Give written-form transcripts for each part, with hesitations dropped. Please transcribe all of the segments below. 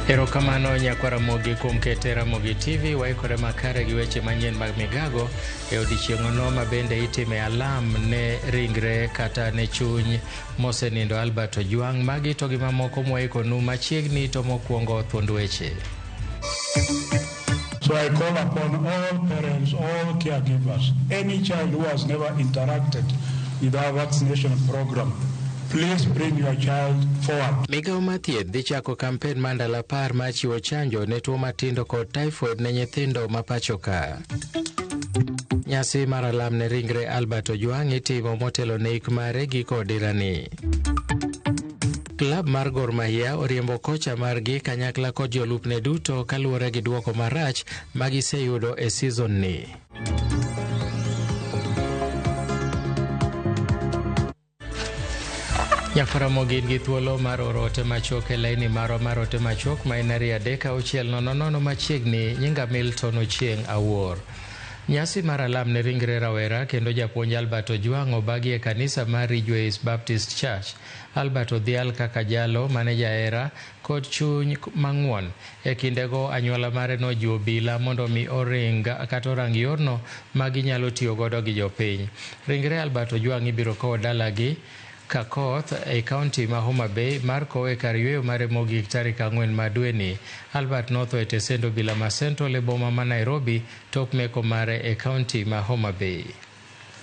Erokamano nyakwa Ramogi kuom kete Ramogi TV waikore makare gi weche manyien mag migago e odiechieng'ono ma bende itime alam ne ringre kata ne chuny mosenindo Albert Ojwang'. Magi to gi mamoko mwaikonu machiegni to mokwongo thuond weche. So I call upon all parents, all caregivers, any child who has never interacted with our vaccination program, please bring your child forward. Migawo mar thieth dhi chako kampen mar ndalo 10 mar chiwo chanjo ne tuo matindo kod typhoid ne nyithindo ma pacho ka. Nyasi mar alam ne ringre Albert Ojwang' itimo motelo ne ik mare giko odirani. Klab mar Gor Mahia oriembo kocha margi kanyakla kod jolupne duto kaluwore gi duoko marach ma giseyudo e season ni. Nyakwaramogi in gi thuolo mar oro ote machuok e laini marwa mar ote machuok ma en 23600 machiegni. Nyinga Milton Ochieng' Awuor. Nyasi mar alam ne ringre rawera kendo japuonj Albert Ojwang' obagi e kanisa mar Ridgeways Baptist Church. Albert odhial kaka jalo mane jahera kod chuny mang'won. E kindego anyuola mare nojiwo obila mondo mi oring kata orang yorno ma ginyalo tiyo godo gi jopiny. Ringre Albert Ojwang' ibiro kowo dalagi Kakoth e kaunti ma Homa Bay mar kowe kar yueyo mare mogik tarik 4 ma dweni. Albert notho e tesend obila ma Central e boma ma Nairobi tok meko mare e kaunti ma Homa Bay.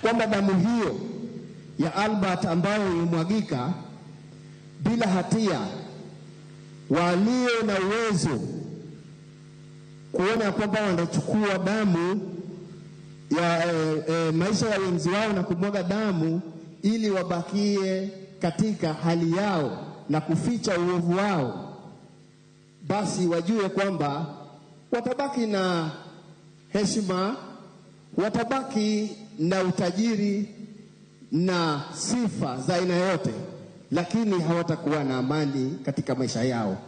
Kwamba damu hiyo ya Albert ambayo ilimwagika bila hatia, walio na uwezo kuona kwamba wanachukua damu ya maisha ya wenzi wao na kumwaga damu ili wabakie katika hali yao na kuficha uovu wao, basi wajue kwamba watabaki na heshima, watabaki na utajiri na sifa za aina yote, lakini hawatakuwa na amani katika maisha yao.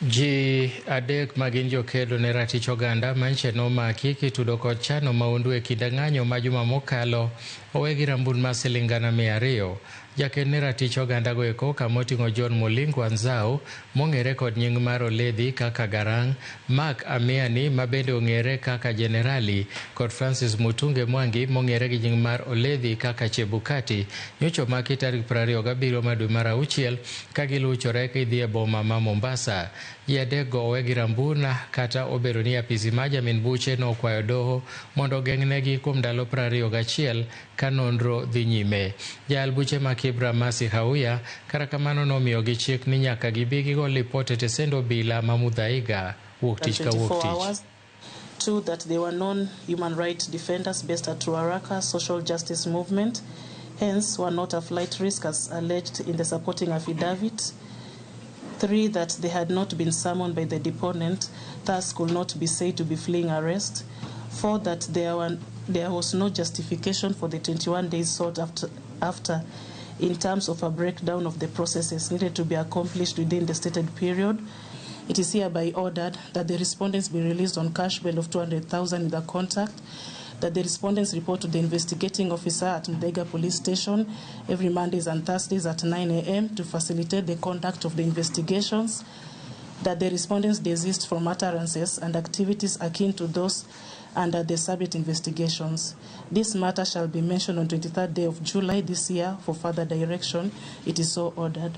Ji adek ma gin jokedo ne ratich oganda manche nomaki kitudo kod chano maundu e kinde ng'anyo ma juma mokalo owe gi rambun mar siling 200,000. Jaked ne ratich oganda go eko kamoting'o John Mulingwa Nzau mong'ere kod nying mar Oledhi kaka Garang', Mark Amiani ma bende ong'ere kaka Generali kod Francis Mutunge Mwangi mong'ere gi nying mar Oledhi kaka Chebukati nyocha omaki tarik 27 mar dwe mar auchiel ka giluchore kidhi e boma ma Mombasa. Ji adek go owe gi rambun kata obedo ni apisi mar jamin buche nokwayo doho mondo ogeng'negi kuom ndalo 21 ka nonro dhi nyime. Jayal buche ma Kibra Mercy Hauya kata kamano nomiyogi chik ni nyaka gibi gigo lipot e tesend obila ma Muthaiga wuok tich ka wuok tich. Two, that they were known human rights defenders based at Ruaraka Social Justice Movement, hence were not a flight risk as alleged in the supporting affidavit. Three, that they had not been summoned by the deponent, thus could not be said to be fleeing arrest. Four, that there was no justification for the 21 days sought after in terms of a breakdown of the processes needed to be accomplished within the stated period. It is hereby ordered that the respondents be released on cash bail of 200,000 with a contact, that the respondents report to the investigating officer at Muthaiga Police Station every Mondays and Thursdays at 9 a.m. to facilitate the conduct of the investigations, that the respondents desist from utterances and activities akin to those under the subject investigations. This matter shall be mentioned on 23rd day of July this year for further direction. It is so ordered.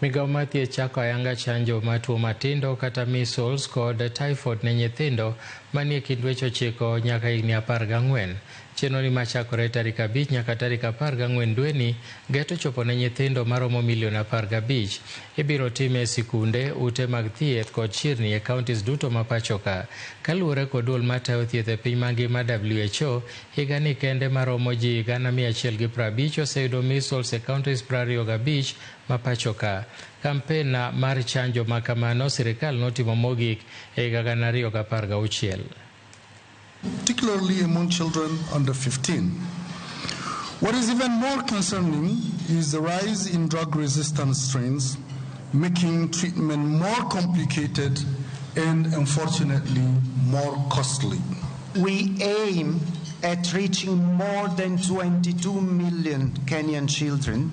Migawo mar thieth chako ayanga chanjo mar tuo matindo kata measles kod typhoid ne nyithindo manie kind dweche 9 nyaka higni 14. Chenro ni machakore tarik 5 nyaka tarik 14 dweni geto chopo ne nyithindo maromo milion 15. Ibiro time e sikunde, ute mag thieth kod chirni e counties duto ma pacho ka. Kaluwore kod duol matayo thieth e piny mangima WHO, higani kende maromo ji 150,000 oseyudo measles e counties 25 ma pacho ka. Kampen mar chanjo ma kamano sirikal notimo mogik e higa 2016. Particularly among children under 15. What is even more concerning is the rise in drug-resistant strains, making treatment more complicated and, unfortunately, more costly. We aim at reaching more than 22 million Kenyan children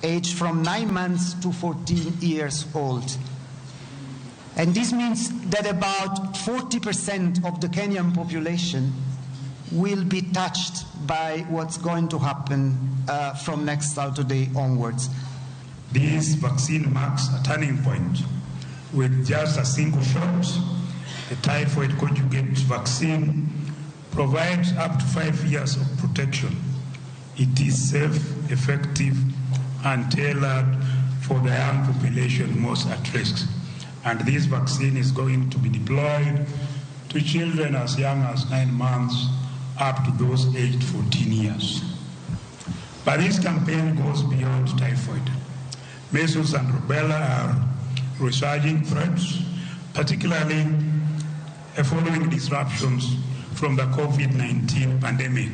aged from 9 months to 14 years old. And this means that about 40% of the Kenyan population will be touched by what's going to happen from next Saturday onwards. This vaccine marks a turning point. With just a single shot, the typhoid conjugate vaccine provides up to 5 years of protection. It is safe, effective, and tailored for the young population most at risk. And this vaccine is going to be deployed to children as young as 9 months up to those aged 14 years. But this campaign goes beyond typhoid. Measles and rubella are resurging threats, particularly following disruptions from the COVID-19 pandemic.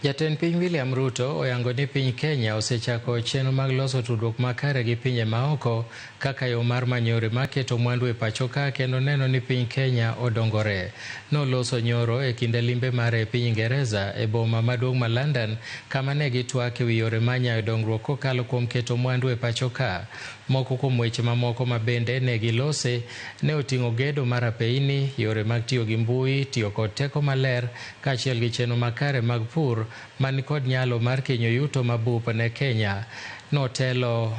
Jatend piny William Ruto oyango ni piny Kenya osechako chenro mag loso tudruok makare gi pinje maoko kaka yo mar manyo yore mar keto mwandu e pacho ka kendo neno ni piny Kenya odongore. Noloso nyoro e kinde limbe mare e piny Ingereza e boma maduong' ma London kama ne gitwak ewi yore mar nyayo dongruok kokalo kuom keto mwandu e pacho ka. Moko kuom weche mamoko ma bende ne gilose ne oting'o gedo mar apeini, yore mag tiyo gi mbui, tiyo kod teko maler kaachiel gi chenro makare mag pur man kod nyalo mar kinyo yuto mabup ne Kenya. Motelo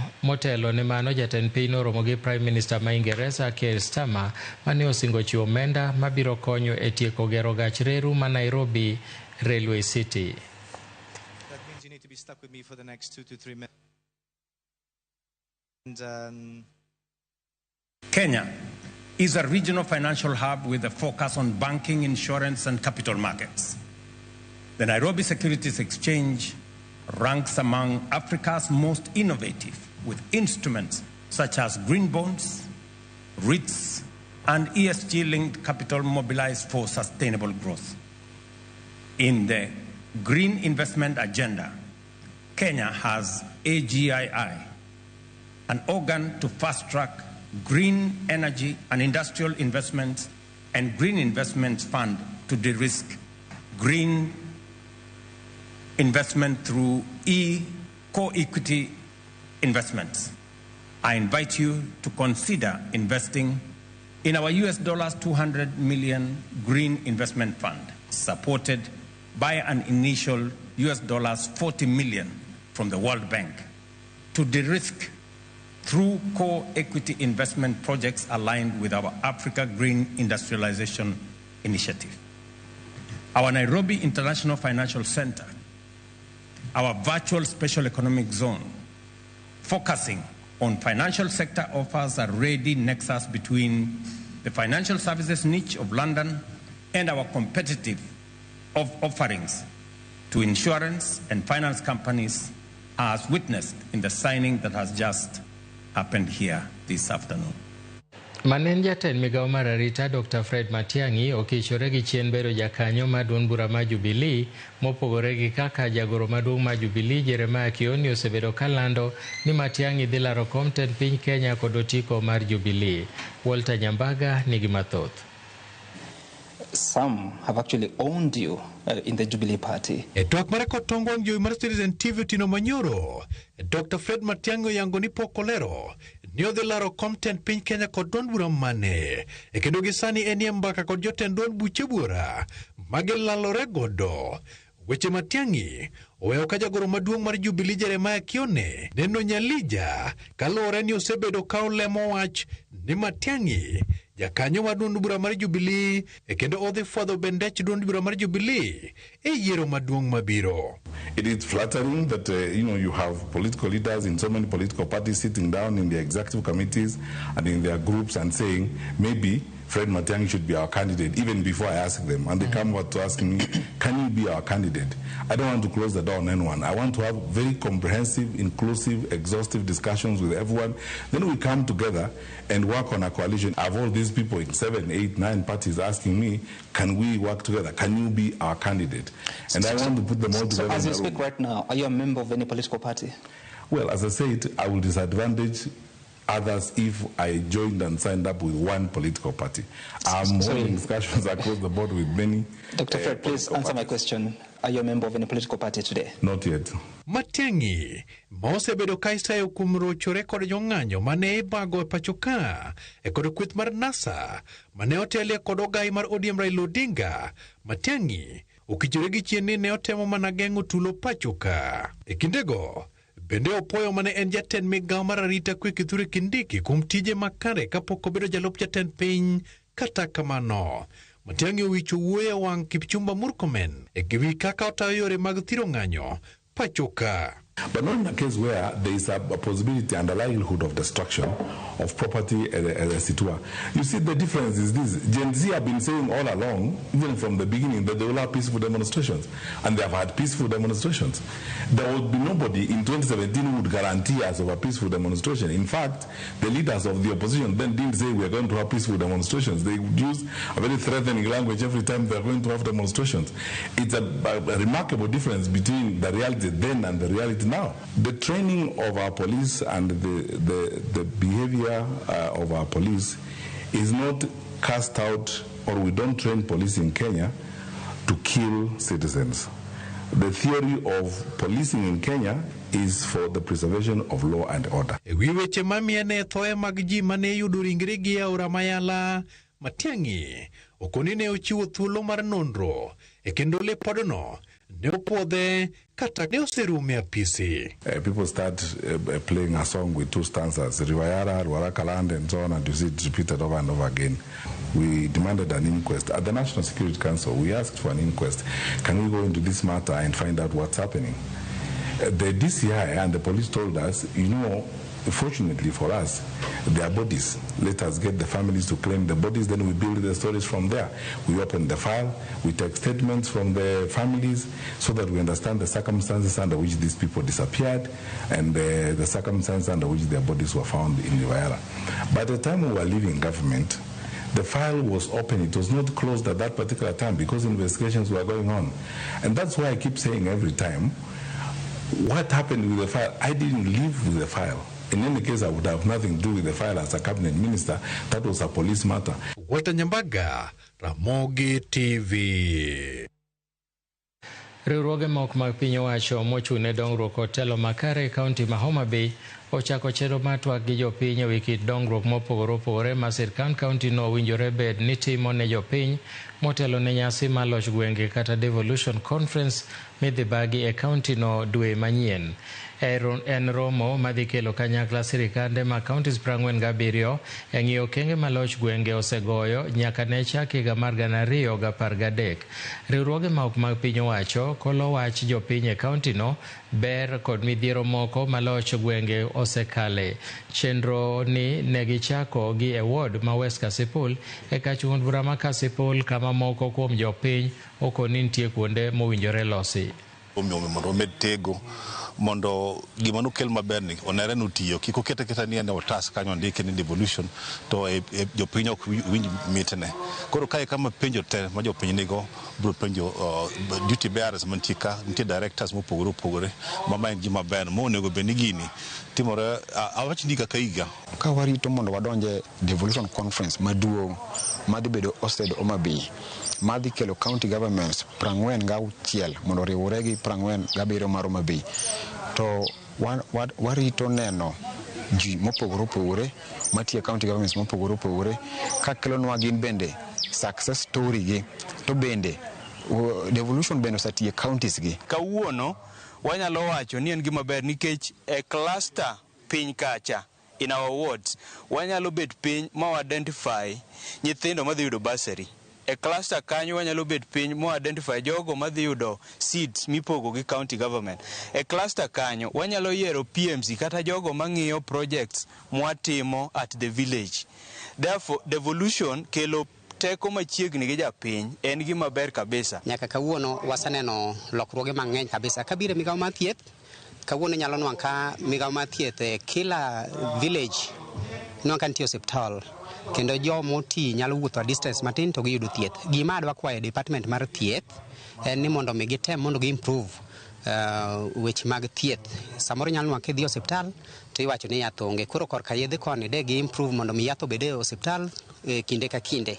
ne mano jatend piny noromo gi Prime Minister ma Ingereza Keir Starmer mane osingo chiwo omenda mabiro konyo e tieko gero gach reru ma Nairobi Railway City. That means you need to be stuck with me for the next 2 to 3 minutes. And, Kenya is a regional financial hub with a focus on banking, insurance, and capital markets. The Nairobi Securities Exchange ranks among Africa's most innovative, with instruments such as green bonds, REITs, and ESG-linked capital mobilized for sustainable growth. In the Green Investment Agenda, Kenya has AGII, an organ to fast-track green energy and industrial investments and Green Investment Fund to de-risk green investment through co-equity investments. I invite you to consider investing in our $200 million Green Investment Fund, supported by an initial $40 million from the World Bank to de-risk through co-equity investment projects aligned with our Africa Green Industrialization Initiative. Our Nairobi International Financial Center, our virtual special economic zone, focusing on financial sector, offers a ready nexus between the financial services niche of London and our competitive offerings to insurance and finance companies, as witnessed in the signing that has just happened here this afternoon. Manen jatend migawo mar arita Dr. Fred Matiang'i okichore gi chien bedo jakanyo mar duond bura mar Jubilee mopogore gi kaka jagoro maduong' mar Jubilee Jeremiah Kioni osebedo kalando ni Matiang'i dhi laro kom tend piny Kenya kod otiko mar Jubilee. Walter Nyambaga nigi mathoth. Some have actually owned you in the Jubilee Party. E twak mare kod tong wang' jowi mar Citizen TV Otieno Manyoro, Dr. Fred Matiang'i oyango ni pok olero ni odhi laro kom tend piny Kenya kod duond bura mane, e kendo gi sani enie mbaka kod jotend duond buche buora magilalore godo. Weche Matiang'i oweyo ka jagoro maduong' mar Jubilee Jeremiah Kioni neno nyalija kaluwore ni osebedo ka olemo wach ni Matiang'i jakanyo mar duond bura mar Jubilee e kendo odhi fwadho bendech duond bura mar Jubilee e yiero maduong' mabiro. It is flattering that you have political leaders in so many political parties sitting down in their executive committees and in their groups and saying maybe Fred Matiang'i should be our candidate, even before I ask them. And they come out to ask me, can you be our candidate? I don't want to close the door on anyone. I want to have very comprehensive, inclusive, exhaustive discussions with everyone. Then we come together and work on a coalition. I have all these people in 7, 8, 9 parties asking me, can we work together? Can you be our candidate? And I want to put them all together. So as you speak right now, are you a member of any political party? Well, as I said, I will disadvantage others if I joined and signed up with one political party. I'm holding discussions across the board with many. Dr. Fred, please answer my question. Are you a member of any political party today? Not yet. Matiang'i ma osebedo ka isayo kuom rochore kod jong'anyo mane ibago e pacho ka e kod kweth mar NASA mane otelie kod ogai mar ODM Raila Odinga. Matiang'i okichore gi chien ni ne otemo mana geng'o tulo pacho ka. E kindego bende opuoyo mane en jatend migawo mar arita kwe Kithure Kindiki kuom tije makare kapok obedo jalup jatend piny. Kata kamano, Matiang'i owicho wuoyo e wang' Kipchumba Murkomen e wi kaka otayo yore mag thiro ng'anyo pacho ka. But not in a case where there is a possibility and a likelihood of destruction of property as it were. You see, the difference is this. Gen Z have been saying all along, even from the beginning, that they will have peaceful demonstrations. And they have had peaceful demonstrations. There would be nobody in 2017 who would guarantee us of a peaceful demonstration. In fact, the leaders of the opposition then didn't say we are going to have peaceful demonstrations. They would use a very threatening language every time they are going to have demonstrations. It's a remarkable difference between the reality then and the reality now. The training of our police and the behavior of our police is not cast out, or we don't train police in Kenya to kill citizens. The theory of policing in Kenya is for the preservation of law and order. E wi weche mamiene thoe mag ji mane yudo ringregi e aora Mayala, Matiang'i okoni ne ochiwo thuolo mar nonro e kendo lipodno ne opuodhe kata ne oserumo e apisi. People start playing a song with two stanzas, River Yala, Ruaraka Land, and so on, and you see it repeated over and over again. We demanded an inquest. At the National Security Council, we asked for an inquest. Can we go into this matter and find out what's happening? The DCI and the police told us, you know, fortunately for us, their bodies. Let us get the families to claim the bodies, then we build the stories from there. We open the file, we take statements from the families so that we understand the circumstances under which these people disappeared and the circumstances under which their bodies were found in River Yala. By the time we were leaving government, the file was open. It was not closed at that particular time because investigations were going on. And that's why I keep saying every time, what happened with the file? I didn't leave with the file. In any case, I would have nothing to do with the file as a cabinet minister. That was a police matter. Walter Nyambaga, Ramogi TV. Riwruoge moko mag piny owacho mochung' ne dongruok kod telo makare e kaunti ma Homa Bay ochako chenro mar twak gi jopiny ewi kit dongruok mopogore opogore ma sirkand kaunti no owinjore bed ni timo ne jopiny motelo ne nyasi mar loch gwenge kata devolution conference midhi bagi e kaunti no dwe manyien. En romo madhi kelo kanyakla sirikande ma counties 47 e ng'iyo okenge ma loch gwenge osegoyo nyaka ne chak higa mar 2013. Riwruoge ma ok mag piny owacho kolo wach jopiny e kaunti no ber kod midhiero moko ma loch gwenge osekale. Chenro ni negichako gi e ward ma West Kasipul e kach od bura ma Kasipul kama moko kuom jopiny okoni nitie kuonde mowinjore losi. Omiyo mondo omed tego mondo gima nokel maber ni onere ni otiyo kik okete aketa ni en e otas kanyo ondike ni devolution to jopiny ok winj mitne. Koro kae kama penjo te ma jopiny nigo biro penjo duty bearers mantie ka nitie directors mopogore opogore ma ma en gima ber monego bed ni gini timore awach ni higa ka higa. Ka warito mondo wadonje devolution conference maduong' madhi bedo hosted Homa Bay madhi kelo county governments 46 mondo oriwre gi 47 mar Homa Bay to warito neno ji mopogore opogore matiyo e county governments mopogore opogore ka kelonwa gin bende success story gi to bende devolution bende osetiyo e counties gi. Kawuono wanyalo wacho ni en gima ber nikech e cluster piny kacha in our wards wanyalo bet piny ma identify nyithindo madhi yudo bursary. E cluster kanyo wanyalo bet piny ma identify jogo madhi yudo seeds mipogo gi county government. E cluster kanyo wanyalo yiero PMC kata jogo mang'iyo projects mwatimo at the village. Therefore, devolution kelo teko machiegni gi japiny en gima ber kabisa. Nyaka kawuono waseneno lokruoge mang'eny kabisa. Kabiro e migawo mar thieth, kawuono inyalo nwang' ka migawo mar thieth e kila village inwang' ka nitie osiptal kendo joma oti nyalo wuotho a distance matin to giyudo thieth. Gima adwa kwayo department mar thieth en ni mondo mi gitem mondo gi improve Weche mag thieth, samoro inyalo nwang'o kidhi e osiptal to iwacho ni yath onge. Koro korka yedhe koni de gi improve mondo mi yath obed e osiptal kinde ka kinde.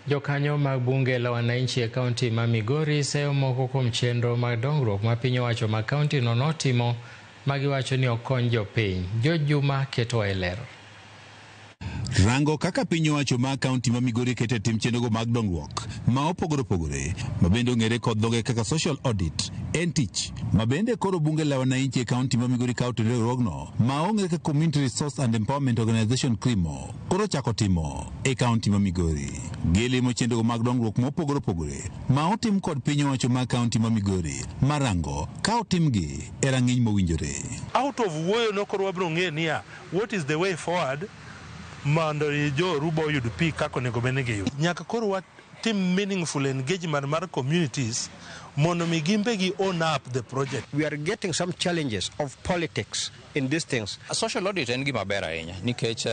Jokanyo mag bunge la wananchi e kaunti ma Migori seyo moko kuom chenro mag dongruok ma piny owacho ma kaunti no notimo ma giwacho ni ok kony jopiny. George Juma keto e ler. Rango kaka piny owacho ma kaunti ma Migori keto e tim chenrogo mag dongruok ma opogore opogore ma bende ong'ere kod dhoge kaka social audit en tich ma bende koro bunge la wananchi e kaunti ma Migori kawo to riwruogno ma ong'ere kaka Community Resource and Empowerment Organization CREMO koro chako timo e kaunti ma Migori. Gilimo chenrogo mag dongruok mopogore opogore ma otim kod piny owacho ma kaunti ma Migori marango ka otimgi e rang'iny mowinjore. Out of wuoyo no koro wabiro ng'eyo niya, what is the way forward mondo jo Oruba oyud pi kaka onego bed ni giyudo. Nyaka koro watim meaningful engagement mar communities mondo mi gimbe gi own up the project. We are getting some challenges of politics in these things. Social audit en gima ber ahinya nikech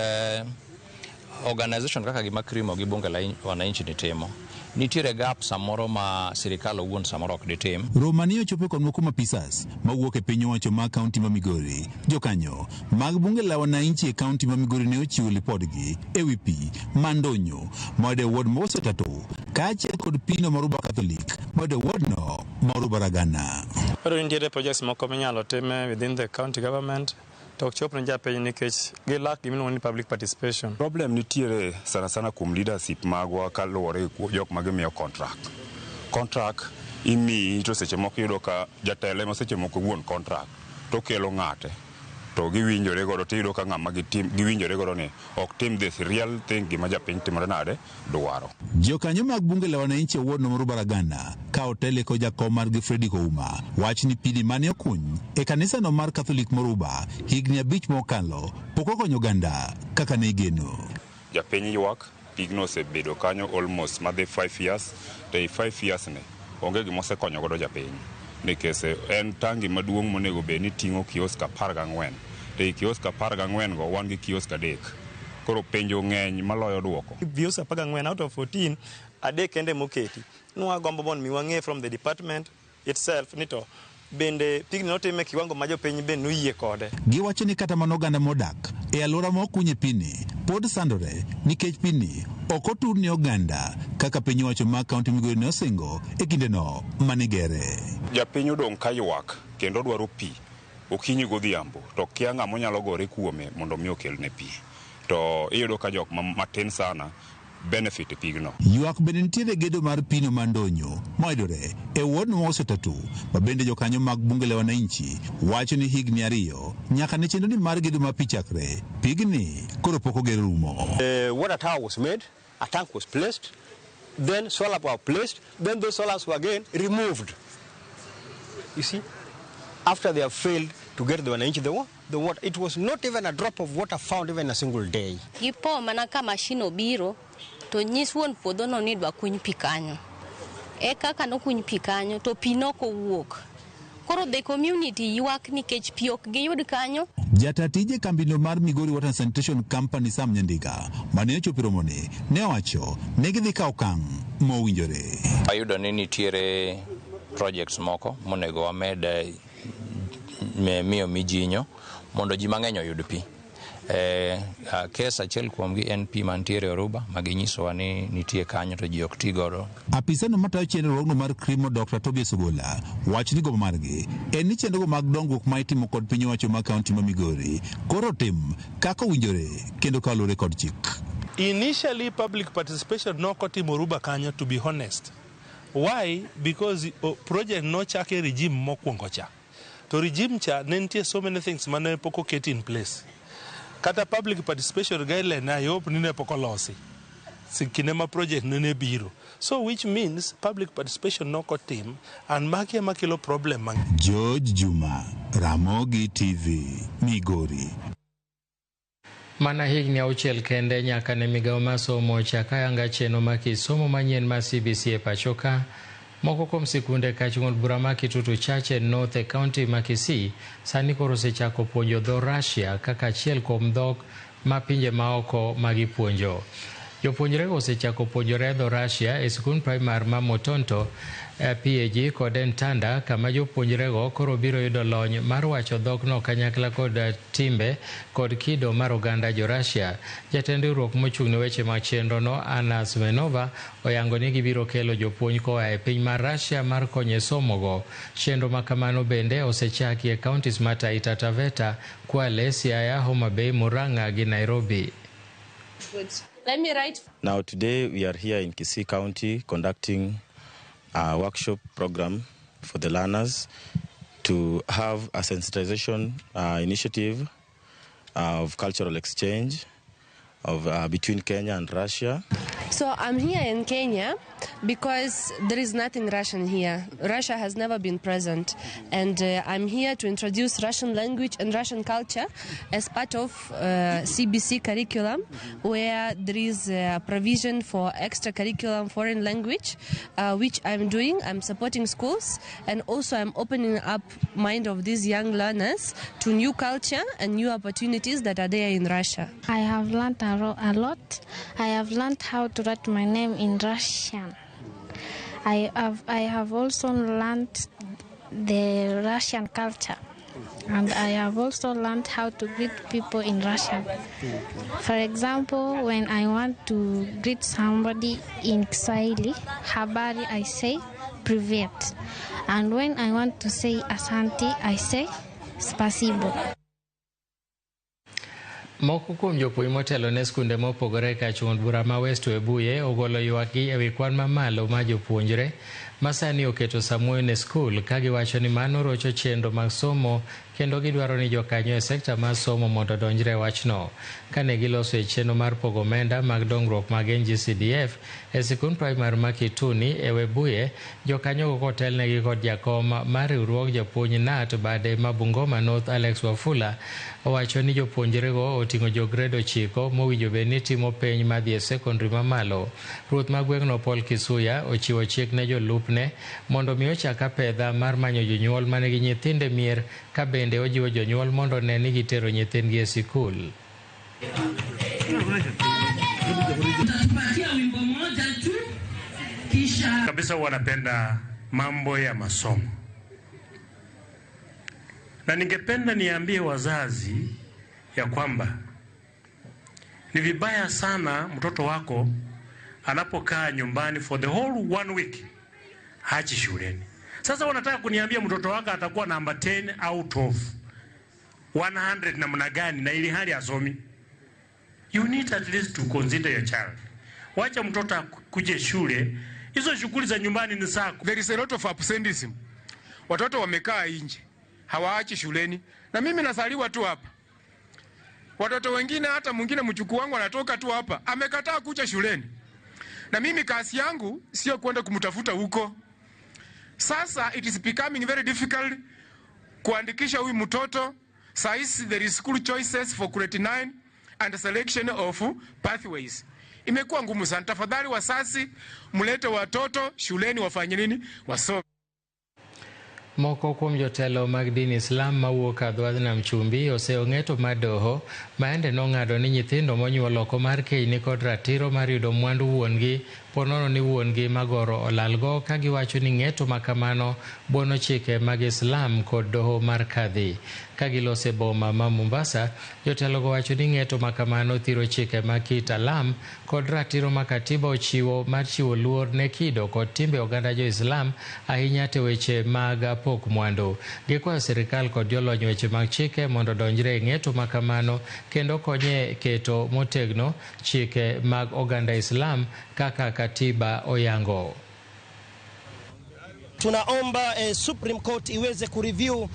organization kaka gima CREMO gi bunge la wananchi ni timo nitiere gap samoro ma sirikal owuon samoro ok ditim. Romani ochopo kod moko mapisas mawuok e piny owacho ma kaunti ma Migori. Jokanyo mag bunge la wananchi e kaunti ma Migori ne ochiwo lipodgi e wi pi mandonyo moyudo e ward Mose Tatu kaachiel kod pino mar Oruba Catholic moyudo e wardno ma Oruba Ragana. Koro nitiere projects moko minyalo tim within the county government to ok chop ne japiny nikech gilak gimiluongo ni public participation. Problem nitiere sana sana kuom leadership magwa kaluwore gi jok ma gimiyo contract. Contract imiyi to seche moko iyudo ka jatelo ema seche moko wuon contract to kelo ng'ate to giwinjore godo to iyudo ka ng'ama giwinjore godo ni ok tim this real thing gima japiny timore nade dwaro. Jokanyo mag bunge la wananchi e ward no mar Oruba Ragana ka otele kod jakom margi Freddy Kouma wach ni pini mane okuny e kanisano mar Catholic Moruba higni 5 mokalo pok okonyo oganda kaka ne igeno. Japiny ywak pigno osebedo kanyo almost madhi 5 years to ei 5 years ni onge gima osekonyo godo japiny nikech en tangi maduong' monego bed ni ting'o kiosk 14 to ei kiosk 14 go wan gi kiosk 3 koro penjo ng'eny maloyo duoko. Kiosk 14 out of 14 3 kende moketi. Nwagombo mondo mi wang'e from the department itself ni to bende pigni notime kiwango ma jopiny be noyie kode. Giwacho ni kata mana oganda modak e alwora ma okunye pini pod sandore nikech pini ok otur ne oganda kaka piny owacho ma kaunti Migori ne osingo e kindeno manigere. Japiny odong' ka ywak kendo dwaro pi okinyi godhiambo to kia ng'ama onyalo gore kuome mondo mi okelne pi. To iyudo ka jok matin sana benefit pigno. Ywak bende nitiere gedo mar pino mandonyo moyudore e ward ma Tatu ma bende jokanyo mag bunge la wananchi wacho ni higni 2 nyaka ne chenro ni mar gedo ma pi chakre pigni koro pok oger rumo. Water tower was made, a tank was placed, then solar were placed, then those solars were again removed. You see, after they have failed to get the wananchi the water, it was not even a drop of water found even a single day. Gipo mana ka machine obiro to nyis wuon puodho no ni dwa kuny pi kanyo. E kaka nokuny pi kanyo to pi nokowuok. Koro the community ywak nikech pi ok giyud kanyo. Jata tije kambino mar Migori Water and Sanitation Company Sam Nyandiga mane ochopo romone ne owacho ne gidhi kawo okang' mowinjore. Ayudo ni nitiere projects moko monego wamed miyo mijinyo mondo ji mang'eny oyud pi. Kes achiel kuomgi en pi mantiere Oruba ma ginyisowa ni nitie kanyo to ji ok ti godo. Apisano matayo chenro mar CREMO Dr. Tobias Ogola wacho ni gombo margi en ni chenrogo mag dongruok ma itimo kod piny owacho ma kaunti ma Migori koro tim kaka owinjore kendo kaluwore kod chik. Initially public participation nokotimo Oruba kanyo, to be honest. Why? Because project nochake regime mokwongo cha. To regime cha ne nitie so many things mane pok oket in place. Kata public participation guideline I hope ni ne pok olosi kinde ma project nene biro. So which means public participation nokotim and magi ema kelo problem mang'eny. George Juma, Ramogi TV, Migori. Mana higni 6 kende nyaka ne migawo mar somo chak ayanga chenro mar somo manyien mar CBC e pacho ka. Moko kuom sikunde kach od bura ma Kitutu Chache North e kaunti ma Kisii sani koro osechako puonjo dho Russia kaka achiel kuom dhok ma pinje maoko magipuonjo. Jopuonjrego osechako puonjore dho Russia e sikund primar ma Motonto, PAG kod Ntanda, kama jopuonjrego koro biro yudo lony mar wacho dhokno kanyakla kod timbe kod kido mar oganda jo Russia. Jatend riwruok mochung' ne weche mag chenrono, Anna Smenova, oyango ni gibiro kelo jopuonj koa e piny mar Russia mar konyo e somogo. Chenro ma kamano bende osechaki e counties ma Taita Taveta, Kwale, Siaya, Homa Bay, Murang'a gi Nairobi. Good. Let me write. Now today we are here in Kisii County conducting a workshop program for the learners to have a sensitization initiative of cultural exchange of between Kenya and Russia. So I'm here in Kenya because there is nothing Russian here. Russia has never been present. And I'm here to introduce Russian language and Russian culture as part of CBC curriculum, where there is a provision for extra curriculum foreign language, which I'm doing. I'm supporting schools, and also I'm opening up mind of these young learners to new culture and new opportunities that are there in Russia. I have learned a lot. I have learned how to write my name in Russian. I have also learned the Russian culture, and I have also learned how to greet people in Russian. For example, when I want to greet somebody in Kiswahili, habari, I say privet, and when I want to say asante, I say spasibo. Moko kuom jopuonj motelo ne skunde mopogore ka chung' bura ma West Webuye ogolo ywakgi ewi kwan mamalo ma jopuonjre ma sani oketo samuoyo ne skul, ka giwacho ni mano rocho chenro mag somo kendo gidwaro ni jokanyo e sekta mar somo mondo odonjre e wachno. Kane giloso e chenro mar pogo omenda mag dongruok mag NGCDF e sikund primar ma Kituni e Webuye, jokanyogo kotelnegi kod jakom mar riwruog japuonj KNUT bade ma Bungoma North Alex Wafula owacho ni jopuonjrego oting'o jo grade 9 mowinjo bed ni timo penj madhi e sekondari mamalo. Ruoth ma gweng'no Paul Kisuya ochiwo chik ne jolupne mondo mi ochak apedha mar manyo jonyuol manigi nyithindo e mier, ka bende ojiwo jonyuol mondo one ni gitero nyithindgi e sikul. Kabisa wanapenda mambo ya masomo, na ningependa niambie wazazi ya kwamba ni vibaya sana mtoto wako anapokaa nyumbani for the whole 1 week hachi shuleni. Sasa wanataka kuniambia mtoto wako atakuwa namba 10 out of 100 namna gani na ili hali asomi? You need at least to consider your child. Wacha mtoto akuje shule, hizo shughuli za nyumbani ni zako. There is a lot of absenteeism. Watoto wamekaa nje, hawaachi shuleni. Na mimi nasaliwa tu hapa. Watoto wengine, hata mwingine mchukuu wangu anatoka tu hapa, amekataa kuja shuleni. Na mimi kazi yangu sio kwenda kumtafuta huko. Sasa it is becoming very difficult kuandikisha huyu mtoto. Size there is school choices for grade 9 and selection of pathways. Imekuwa ngumu sana. Tafadhali wasasi mlete watoto shuleni wafanye nini? Wasome. Moko kuom jotelo mag din Islam mawuok Adhwadh Nam Chumbi oseong'eto mar doho maende nong'ado ni nyithindo monyuol oko mar keny nikod ratiro mar yudo mwandu wuon-gi ponono ni wuon-gi magoro olalgo, ka giwacho ni ng'eto makamano buono chike mag Islam kod doho mar kadhi. Ka gilose boma ma Mombasa, jotelogo wacho ni ng'eto makamano thiro chike mag kit alam kod ratiro ma katiba ochiwo mar chiwo luor ne kido kod timbe oganda jo Islam, ahinya te weche mag pok mwandu. Gikwayo sirikal kod jolony weche mag chike mondo odonjre e ng'eto makamano kendo konye keto motegno chike mag oganda Islam kaka katiba oyango. Tunaomba Supreme Court iweze kureview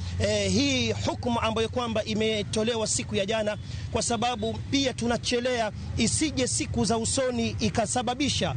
hii hukumu ambayo kwamba imetolewa siku ya jana, kwa sababu pia tunachelea isije siku za usoni ikasababisha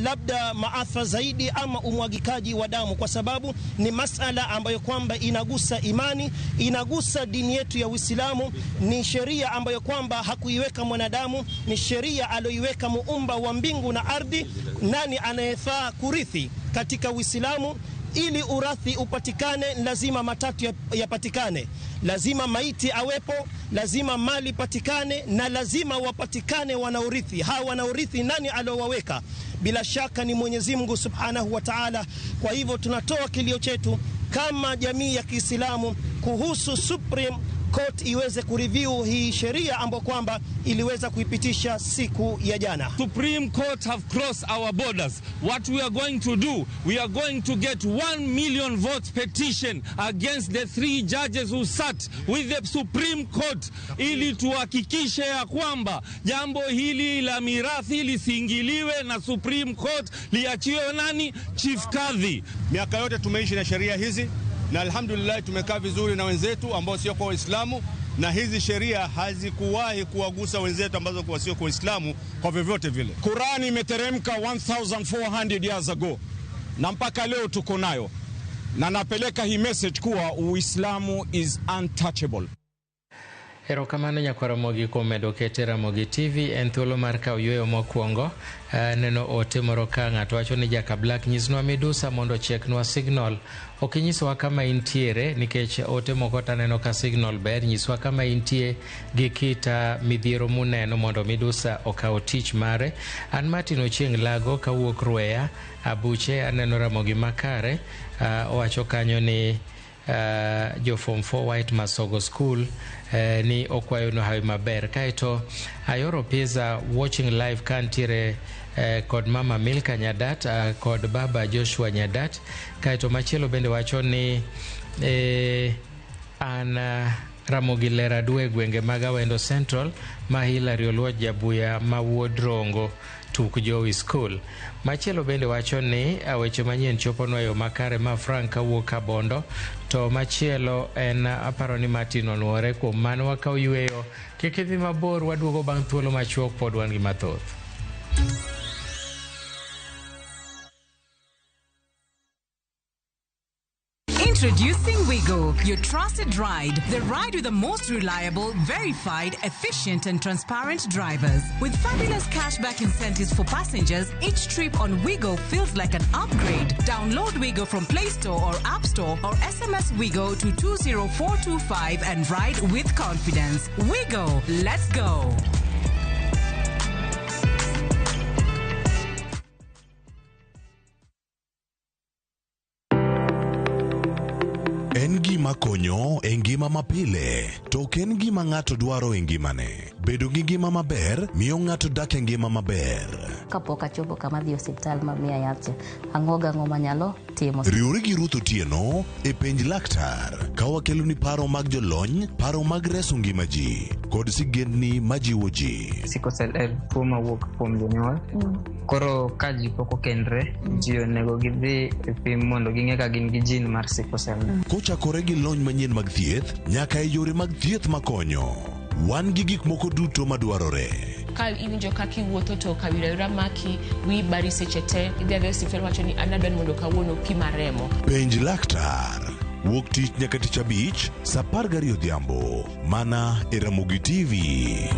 labda maafa zaidi ama umwagikaji wa damu, kwa sababu ni masala ambayo kwamba inagusa imani, inagusa dini yetu ya Uislamu. Ni sheria ambayo kwamba hakuiweka mwanadamu, ni sheria aliyoiweka muumba wa mbingu na ardhi. Nani anayefaa kurithi katika Uislamu? Ili urathi upatikane, lazima matatu yapatikane. Lazima maiti awepo, lazima mali patikane, na lazima wapatikane wanaurithi. Hawa wanaurithi nani aliowaweka? Bila shaka ni Mwenyezi Mungu Subhanahu wa Ta'ala. Kwa hivyo tunatoa kilio chetu kama jamii ya Kiislamu kuhusu Supreme Court iweze kureview hii sheria ambayo kwamba iliweza kuipitisha siku ya jana. Supreme Court have crossed our borders. What we are going to do, we are going to get 1 million votes petition against the 3 judges who sat with the Supreme Court ili tuhakikishe ya kwamba jambo hili la mirathi lisiingiliwe na Supreme Court, liachiwe nani? Chief Kadhi. Miaka yote tumeishi na sheria hizi na alhamdulillah tumekaa vizuri na wenzetu ambao sio kwa Waislamu, na hizi sheria hazikuwahi kuwagusa wenzetu ambazo kwa sio kwa Waislamu kwa vyovyote vile. Qurani imeteremka 1400 years ago na mpaka leo tuko nayo, na napeleka hii message kuwa Uislamu is untouchable. Erokamano nyakwar Ramogi kuom medo kete Ramogi TV en thuolo mar kawo yueyo mokwongo. Neno ote moro ka ng'ato wacho ni Jaka Black nyisnwa midusa mondo ochieknwa signal. Ok inyisowa kama intiere nikech ote moko taneno ka signal ber, nyiswa kama intie gi kita midhiero muneno mondo midusa okaw tich mare. An Martin Ochieng' Lago kawuok Rweya Abuche aneno Ramogi makare. Owacho kanyo ni jo form 4 White Masogo School ni okwayo no hawi maber. Kaeto ayoro pizza watching live kantiere kod mama Milka Nyadat kod baba Joshua Nyadat. Kaeto machielo bende wacho ni an Ramogi Lera Dwe gwenge mag Awendo Central ma Hilary Oluoch Jabuya ma wuod Rongo tuk Jowi School. Machielo bende wacho ni weche manyien choponwa e yo makare ma Frank kawuok Kabondo. To machielo en aparo ni Martin onuore. Kuom mano wakaw yueyo, kik idhi mabor, waduogo bang' thuolo machuok, pod wan gi mathoth. Introducing Wigo, your trusted ride. The ride with the most reliable, verified, efficient and transparent drivers. With fabulous cashback incentives for passengers, each trip on Wigo feels like an upgrade. Download Wigo from Play Store or App Store or SMS Wigo to 20425 and ride with confidence. Wigo, let's go. En gima konyo e ngima mapile, to ok en gima ng'ato dwaro e ngimane. Bedo gi ngima maber miyo ng'ato dak e ngima maber. Kapok achopo kama dhi osiptal ma miya yath cha, ang'o gang'o manyalo timo. Riwri gi Ruth Otieno e Penj Laktar ka wakeloni paro mag jolony, paro mag reso ngima ji kod sigendni majiwo ji. Sickle cell en tuo mawuok kuom jonyuol. Koro ka ji pok okendre, ji onego gidhi e pim mondo ging'e ka gin gi gene mar sickle cell. Kochakore gi lony manyien mag thieth nyaka e yore mag thieth makonyo, wan gi gik moko duto madwarore. Ka iwinjo kaka iwuotho to kawira maki, wiyi bari seche te, idhi adhiya e osiptal wacho ni an adwa ni mondo kawuono pima remo. Penj Laktar wuok tich nyaka tich abich saa 12 odhiambo mana e Ramogi TV.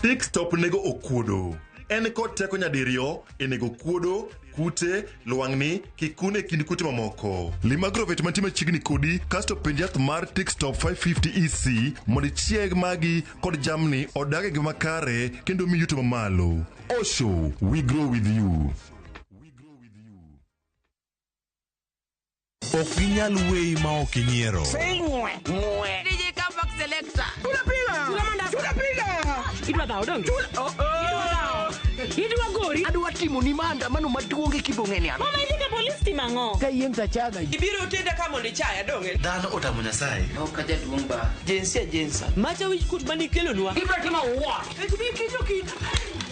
Tick Stop nego okuodo. En kod teko nyadiriyo e nego kuodo, kute, lwang'ni, kikun e kind kute mamoko. Lim agrovet mantie machiegni kodi kasto penj yath mar Tick Stop 550 EC mondo ichieg magi kod jamni odag e ngima makare kendo mi yuto mamalo. Osho, we grow with you. Ok ginyal weyi ma ok inyiero. DJ Comeback Selector. Tunapiga. Idwa dhawo donge? Idwa gori. Adwa timo ni maandamano maduong' e Kibong'eni an. Mama idhi ka polis timo ang'o? Ka yiem tachaga. Ibiro tenda ka mondo ichaya donge? Dhano otamo Nyasaye. Ok ajaduong' ba. Jinsia jinsa. Macha wich kut mane ikelonwa. Ibiro timo what? Kik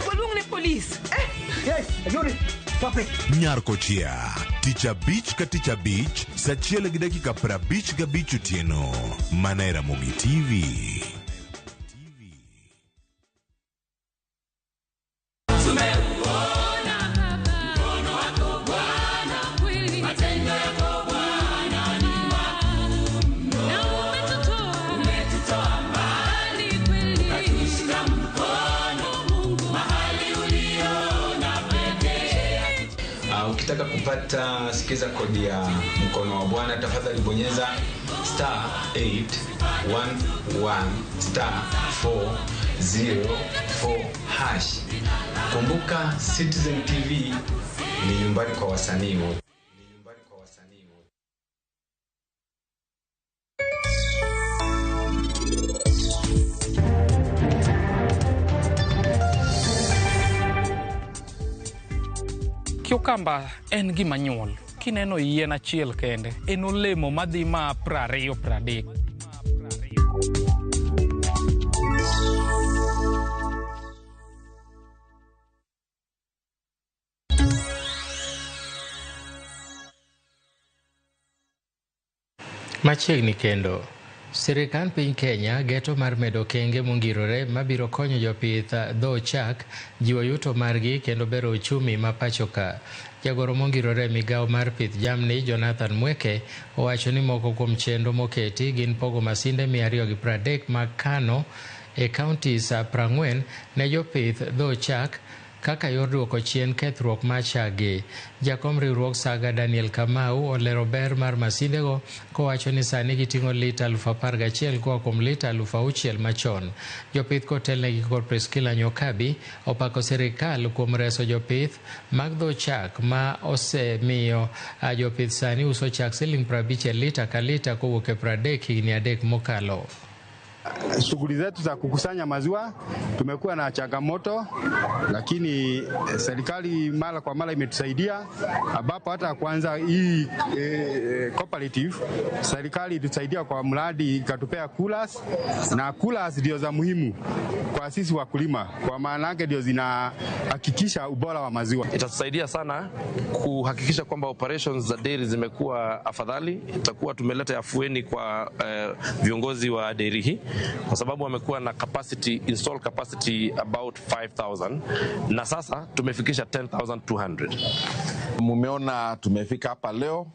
waluong ne polis. Yes, ayori. Stop it. Nyar Kochia, tich abich ka tich abich, saa 1:55 otieno, mana e Ramogi TV. Ukitaka kupata sikiza kodi ya mkono wa Bwana, tafadhali bonyeza star 811 star 404 hash. Kumbuka Citizen TV ni nyumbani kwa wasanii wote. Cucumber en gima nyuol. Kineno yien achiel kende, en olemo madhi ma 20 30. Machiegni kendo, sirikand piny Kenya geto mar medo okenge mongirore mabiro konyo jopith dho chak jiwo yuto margi kendo bero uchumi ma pacho ka. Jagoro mongirore e migawo mar pith jamni Jonathan Mweke owacho ni moko kuom chenro moketi gin pogo masinde 230 mag kano e counties 40 ne jopith dho chak kaka yor duoko chien kethruok mar chak-gi. Jakom riwruog Saga Daniel Kamau olero ber mar masindego kowacho ni sani giting'o lita 11,000 koa kuom lita 6,000 machon. Jopith kotelnegi kod Priscilla Nyokabi opako sirikal kuom reso jopith mag dho chak ma osemiyo jopith sani uso chak siling 50 e lita ka lita kowuok e 30 higni 3 mokalo. Shughuli zetu za kukusanya maziwa tumekuwa na changamoto, lakini serikali mara kwa mara imetusaidia, ambapo hata kwanza hii cooperative serikali ilitusaidia kwa mradi ikatupea coolers, na coolers ndio za muhimu kwa sisi wakulima, kwa maana yake ndio zinahakikisha ubora wa maziwa. Itatusaidia sana kuhakikisha kwamba operations za dairy zimekuwa afadhali. Itakuwa tumeleta afueni kwa viongozi wa dairy hii, kwa sababu wamekuwa na capacity, install capacity about 5,000 na sasa tumefikisha 10,200. Mumeona tumefika hapa leo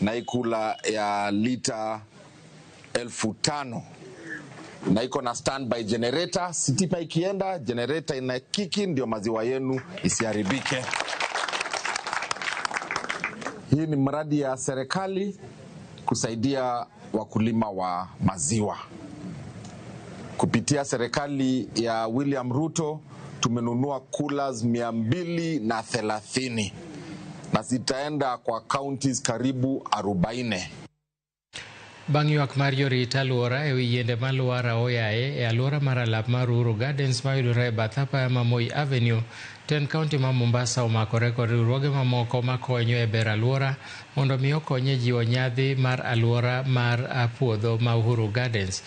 na ikula ya lita 5,000 na iko na standby generator. Sitipa ikienda generator ina kiki, ndio maziwa yenu isiharibike. Hii ni mradi ya serikali kusaidia wakulima wa maziwa. Kupitia serikali ya William Ruto tumenunua coolers 230 na zitaenda kwa counties karibu 40. Bang' ywak mar jorit alwora ewi yiende malwar aoyaye e alwora mar alap mar Uhuru Gardens mayudore e bath apaya ma Moi Avenue, tend kaunti ma Mombasa omakore kod riwruoge mamoko makonyo e bero alwora mondo mi okony e jiwo nyadhi mar alwora mar puodho ma Uhuru Gardens.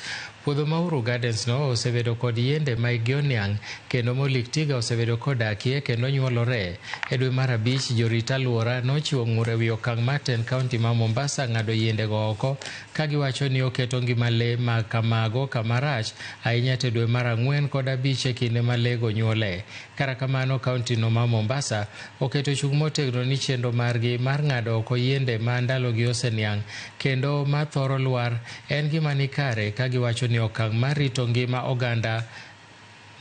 Puodho ma Uhuru Gardens no osebedo kod yiende ma hikgi oniang' kendo molik tiga osebedo kodakie kendo nyuolore. E dwe mar 5 jorit alwora nochiwo ng'ur ewi okang' mar tend kaunti ma Mombasa ng'ado yiendego oko ka giwacho ni oketo ngima lee ma kamago kama rach ahinya to e dwe mar 4 kod 5 e kinde ma lee go nyuole. Kata kamano kaunti no ma Mombasa oketo chung' motegno ni chenro margi mar ng'ado oko yiende ma ndalogi oseniang' kendo ma thoro lwar en gima nikare ka giwacho ni okang' mar rito ngima oganda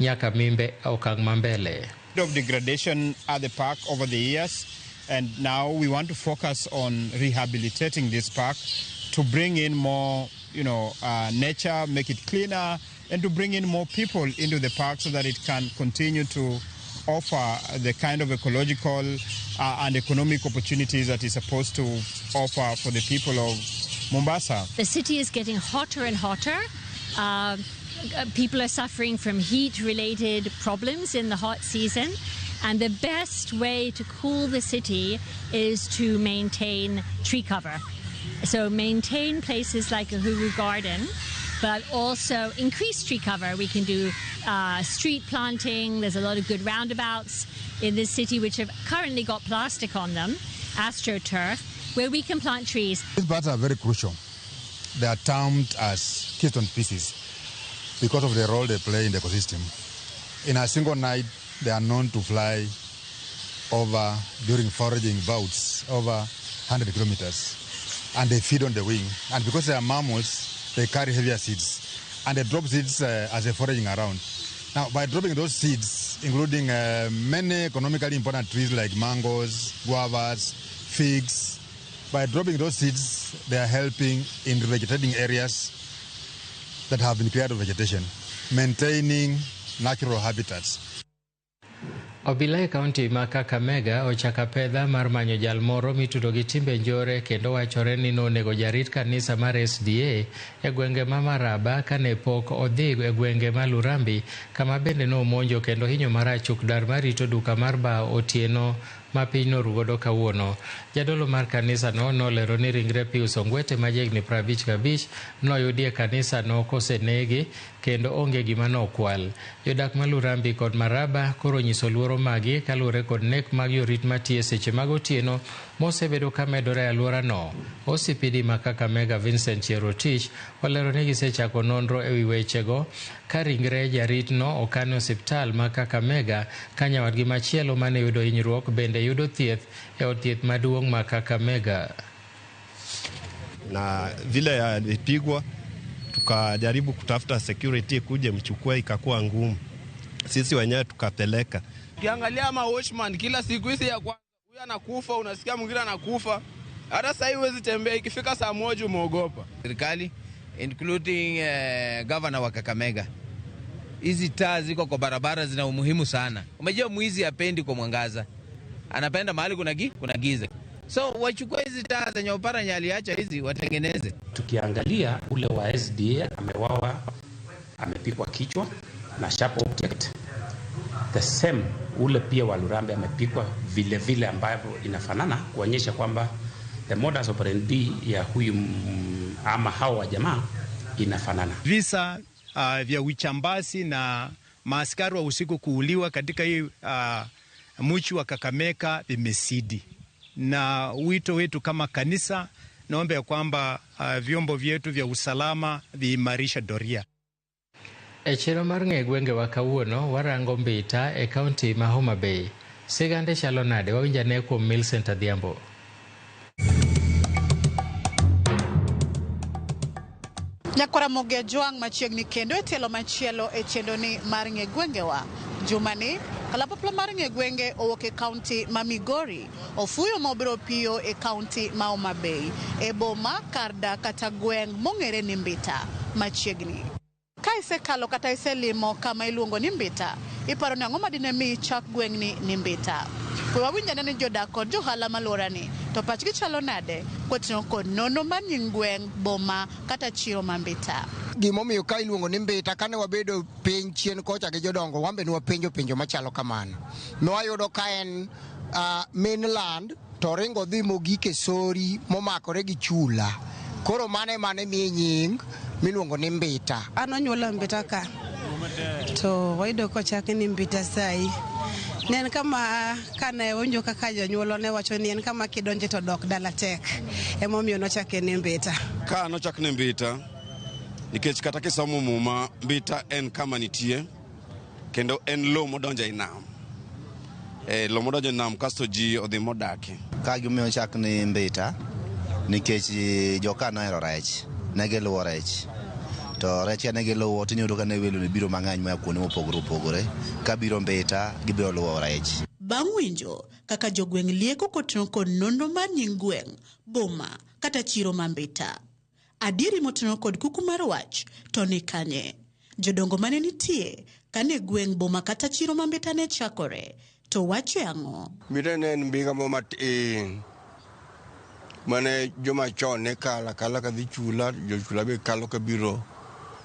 nyaka mimbe okang' ma mbele. Of degradation at the park over the years, and now we want to focus on rehabilitating this park to bring in more, nature, make it cleaner, and to bring in more people into the park so that it can continue to offer the kind of ecological and economic opportunities that it's supposed to offer for the people of Mombasa. The city is getting hotter and hotter. People are suffering from heat-related problems in the hot season, and the best way to cool the city is to maintain tree cover. So maintain places like Uhuru Garden, but also increase tree cover. We can do street planting. There's a lot of good roundabouts in this city which have currently got plastic on them, astroturf, where we can plant trees. These birds are very crucial. They are termed as keystone species because of the role they play in the ecosystem. In a single night, they are known to fly over, during foraging bouts, over 100 kilometers. And they feed on the wing. And because they are mammals, they carry heavier seeds. And they drop seeds as they're foraging around. Now, by dropping those seeds, including many economically important trees like mangoes, guavas, figs. By dropping those seeds, they are helping in revegetating areas that have been cleared of vegetation, maintaining natural habitats. Obila e kaunti ma Kakamega ochako apedha mar manyo jal moro mitudo gi timbe njore kendo wachore ni nonego jarit kanisa mar SDA e gwenge ma Maraba kane pok odhi e gwenge ma Lurambi kama bende nomonjo kendo hinyo marach chuk dar marito duka mar bao otieno ma piny norugodo kawuono. Jadolo mar kanisano nolero ni ringre Pius Ongwete ma jahigni 55 noyudi e kanisano kosenege kendo onge gima nokwal. Jodak ma Lurambi kod Maraba koro nyiso luoro magi kaluwore kod nek mag jorit matiyo seche mag otieno mosebedo ka medore e alworano. OCPD ma Kakamega Vincent Cherotich olero ni gisechako nonro ewi wechego ka ringre jaritno okan e osiptal ma Kakamega ka nyawadgi machielo mane yudo hinyruok bende yudo thieth e od thieth maduong' ma Kakamega. Na vile alipigwa, tukajaribu kutafuta security kuje mchukue, ikakuwa ngumu. Sisi wenyewe tukapeleka. Ukiangalia ma watchman kila siku hizi ya kwanza, huyu anakufa, unasikia mwingine anakufa. Hata sasa hivi huwezi tembea, ikifika saa 1 umeogopa. Serikali including governor wa Kakamega, hizi taa ziko kwa barabara zina umuhimu sana. Umejua mwizi hapendi kwa mwangaza, anapenda mahali kuna giza. So wachukue hizi taa zenye Oparanya aliacha hizi watengeneze. Tukiangalia ule wa SDA amewawa, amepigwa kichwa na sharp object. The same ule pia wa Lurambi amepigwa vile vile ambavyo inafanana, kuonyesha kwamba the modus operandi ya huyu ama hao wa jamaa inafanana. Visa vya uchambazi na maaskari wa usiku kuuliwa katika hii mji wa Kakamega vimezidi. Na wito wetu kama kanisa, naomba ya kwamba vyombo vyetu vya usalama viimarisha doria. E chiro mar ng'e gwengewa kawuono warango Mbita e kaunti ma Homa Bay. Sigande chalo nade? Wawinj ane kuom Millicent Adhiambo. Nyakwara Mogi Jwang' machiegni kendo e tielo machielo e chenroni mar ng'e gwengewa. Jumani, kalapapla mar ng'e gwenge owuok e kaunti ma Migori, ofuyo mobiro piyo e kaunti ma Homa Bay, e boma kar dak kata gweng' mong'ere ni Mbita machiegni. Ka isekalo kata iselimo kama iluongo ni Mbita, iparo ni ang'o madine mi chak gweng'ni ni Mbita? We wawinj ane ni jodak kod johala maluorani to pachgi chalo nade koting'o kod nono mar nying gweng', boma kata chiro ma Mbita. Gimomiyo ka iluongo ni Mbita, kane wabedo piny chien kocha gi jodongo, wan be ne wapenjo penjo machalo kamano. Ne wayudo ka en mainland to ringo dhi mogik e sori momakore gi chula. Koro mano ema ne miye nying miluongo ni Mbita. An onyuola Mbita ka, to wayudo kochak ni Mbita sai. Ne en kama kane winjo kaka jonyuolwa ne wacho ni en kama kidonje to dok dala tek. Emomiyo nochake ni Mbita. Ka nochak ni Mbita, nikech kata kisomo Muma, Mbita en kama nitie, kendo en lo modonjo ei nam. Lo modonjo e nam kasto ji odhi modake. Ka gimomiyo ochak ni Mbita, nikech joka nohero rech, ne giluwo rech. To rech ka ne giluwo to iyudo ka ne welo ne biro mang'eny moa kuonde mopogore opogore. Ka biro Mbita, gibiro luwo rech. Bang' winjo kaka jogweng' lieko koting'o kod nonro mar nying gweng', boma kata chiro ma Mbita. Adieri moting'o kod kuku mar wach to ni kanye? Jodongo mane nitie kane gweng' boma kata chiro ma Mbita ne chakore to wacho ang'o? Mbita ne en mbinga mo matin mane joma chon ne kalo akala kadhi chula, jochula be kalo kabiro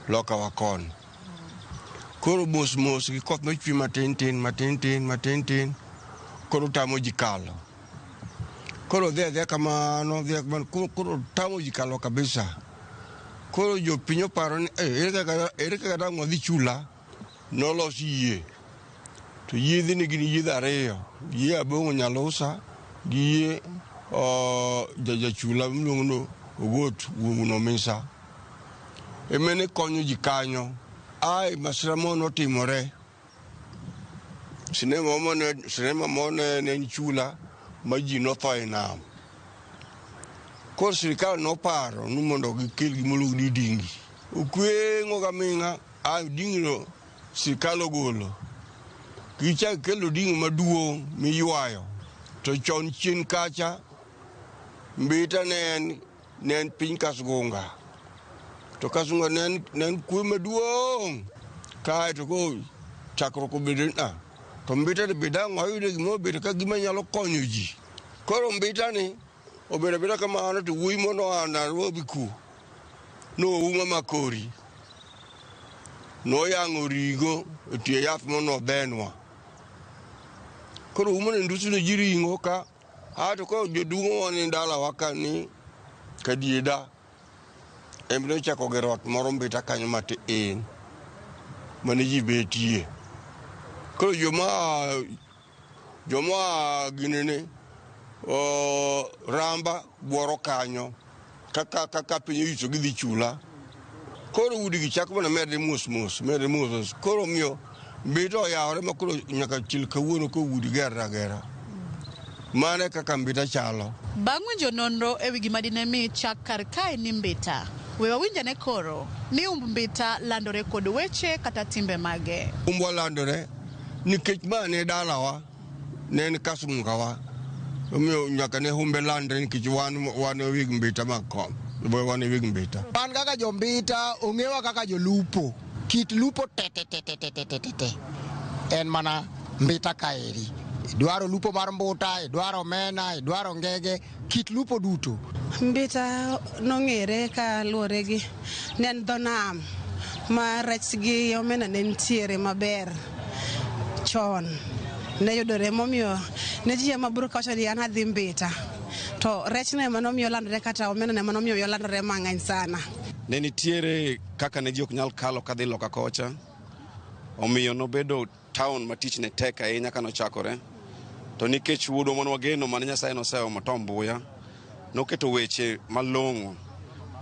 loka wa koni. Koro mos mos gi koth nochwe matin tin matin tin matin tin, koro tamo ji kalo. Koro dhi adhiya kamano, dhi kamano, koro tamo ji kalo kabisa. Koro jopiny oparo ni ere kaka dang' wadhi chula, nolos yie. To yiedhi ni gin yiedhi ariyo, yie Abong'o Nyalusa gi yie jachula miluongo ni Ogot wuon Omisa. Emene konyo ji kanyo. Ai masira moro notimore. Sinema moro ne en chula ma ji notho e nam. Koro sirikal noparo ni mondo gikel gima iluongo ni dingi. Okweng'o gaming'a, ai dingino sirikal ogolo. Gichak kelo ding'i maduong' miywayo. To chon chien kacha, Mbita ne en piny Kasgunga. To Kasgunga ne en kwe maduong'. Kae to koro chakruok obedo ni to Mbita ni be dang' wayude gima obedo ka gima nyalo konyo ji. Koro Mbita ni obedo abeda kamano to wuoyi moro noa Nairobi ku nouma makori. Noyang'o ring'o e tie yath mondo odhenwa. Koro umo ne ndusu ne ji ring'o ka ato koro joduong' ni dalawa ka ni Kadieda em nochako gero ot moro Mbita kanyo matin mane ji betie. Koro joma ginene Ramba buoro kanyo kaka piny oyiso gidhi chula. Koro udi gi chako mana medre mos mos, medre mos mos. Koro miyo Mbita oyawore ma koro nyaka chil kawuono ko udi gerre agera. Mano e kaka Mbita chalo. Bang' winjo nonro e wi gima dine mi chak kar kae ni Mbita, we wawinj ane koro ni umb Mbita landore kod weche kata timbe mage. Umbwa landore nikech ma ne dalawa, ne en Kasgungawa. Omiyo nyaka ne humbe landre nikech wan e weg Mbita mag kom. Wan e weg Mbita. Wan kaka jo Mbita ong'ewa kaka jolupo. Kit lupo te te te te te te te te te. En mana Mbita kaeri. Idwaro lupo mar mbuta, idwaro omena, idwaro ngege, kit lupo duto. Mbita nong'ere kaluwore gi ne en dho nam ma rech gi omena ne nitiere maber chon ne yudore momiyo ne ji ema biro kawacho ni an adhi Mbita to rech no ema nomiyo landore kata omena no ema nomiyo landore mang'eny sana. Ne nitiere kaka ne ji ok nyal kalo kadhi loka kocha. Omiyo nobedo town ma tich ne tek ahinya kanochakore. To nikech wuodwa mane wageno mane Nyasaye noseomo Tom Mboya, noketo weche malong'o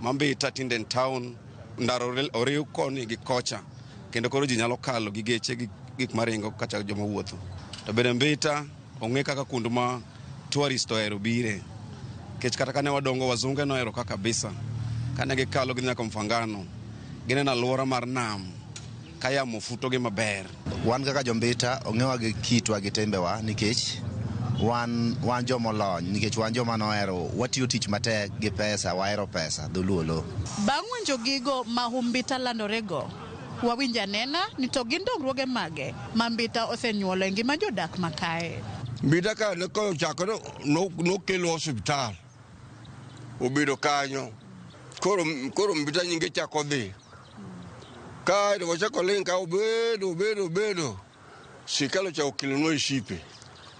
ma Mbita tinde en town, ndara oriw koni gi kocha kendo koro ji nyalo kalo gi geche gi gik maringo kata joma wuotho. To bende Mbita ong'e kaka kuond ma tourist ohero bire. Nikech kata kane wadongo wazunge nohero ka kabisa. Kane gikalo gidhi nyaka Mfangano, gineno alwora mar nam ka yamo futogi maber. Wan kaka jombita ong'ewa gi kitwa gi timbewa nikech wan jomolony nikech wan joma nohero watiyo tich matek gi pesa wahero pesa dholuo lo. Bang' winjo gigo ma humb Mbita landorego, wawinj anena ni to gin dongruoge mage ma Mbita osenyuolo e ngima jodak ma kae. Mbita ka ne kochakore nokelo osiptal obedo kanyo. Koro Mbita nyinge chako dhi. Kae to wachako ling' ka obedo. Sirkal ochako kelonwa osiepe.